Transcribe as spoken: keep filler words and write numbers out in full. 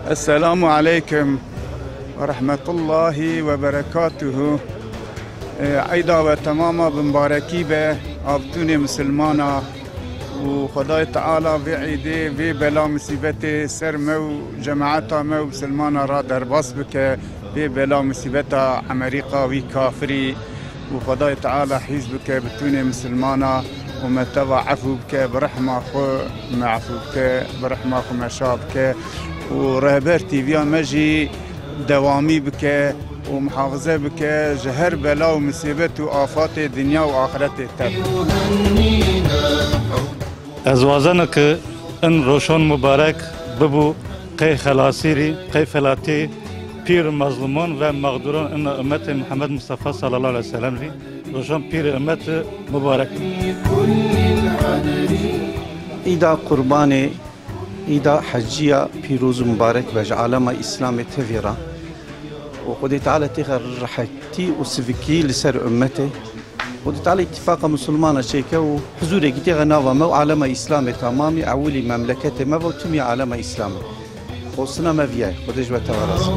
Esselamu aleykum ve rahmetullahi ve berekatuhu. Ê, eyda we temama bi mubarekî be, avtûnê misilmana û Xwedayê Teala vê eydê, vê bela musîbetê ser me û cemaeta me û misilmana ra derbas bike, vê bela musîbeta Emerîka wî kafirî û Xwedayê Teala hîs bike bi tûnê misilmana û me teva efû bike, bi rehma xwe me efû bike, bi rehma xwe me şa bike û Rehber T V'ya me jî dewamî bike û muhafize bike ji her bela û musîbet û afatê dinya û axiretê te. Ez wazeno ke in roşon mubarek bibû qey xelasîrî, qey felatî pîr mezlûmon ve mexdûron in ummetê Muhammed Mustafa sallallahu aleyhi ve sellem rî roşon pîrê ummet mubarek. Îda Qurbanê, îda heciya pîroz û mubarek be ji alema Îslamê tevî re. Û Xwedê Teala têxe rehetî û sivikî li ser ummetê. Xwedê Teala îtîfaqa misilmana çêke û huzûrekî têxe nava me û alema Îslamê tamamî, ewilî memleketê me ve û timî alema Îslamê. Xwestina me viya ye. Xwedê ji we teva razî.